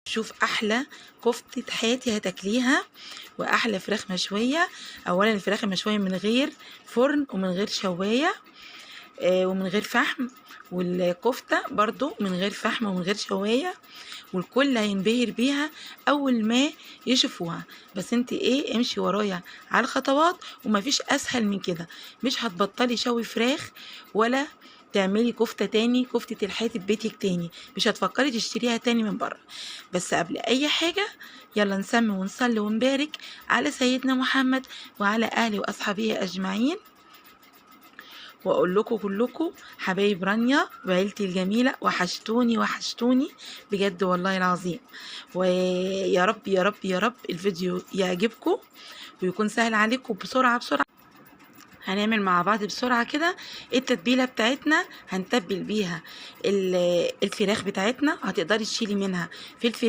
شوف احلى كفتة حياتي هتاكليها واحلى فراخ مشوية. اولا الفراخ المشوية من غير فرن ومن غير شواية، ومن غير فحم، والكفتة برضو من غير فحم ومن غير شواية، والكل هينبهر بيها اول ما يشوفوها. بس انت امشي ورايا على الخطوات ومفيش اسهل من كده. مش هتبطلي شوي فراخ ولا تعملي كفتة تاني، كفتة الحياة في بيتك تاني، مش هتفكري تشتريها تاني من بره. بس قبل اي حاجة يلا نسمي ونصلي ونبارك على سيدنا محمد وعلى اهله واصحابه اجمعين. واقول لكم كلكم حبايب رانيا وعيلتي الجميلة، وحشتوني وحشتوني بجد والله العظيم. ويا رب يا رب يا رب الفيديو يعجبكم ويكون سهل عليكم. بسرعة بسرعة هنعمل مع بعض بسرعة كده التتبيلة بتاعتنا، هنتبل بيها الفراخ بتاعتنا. هتقدري تشيلي منها في الفريزر.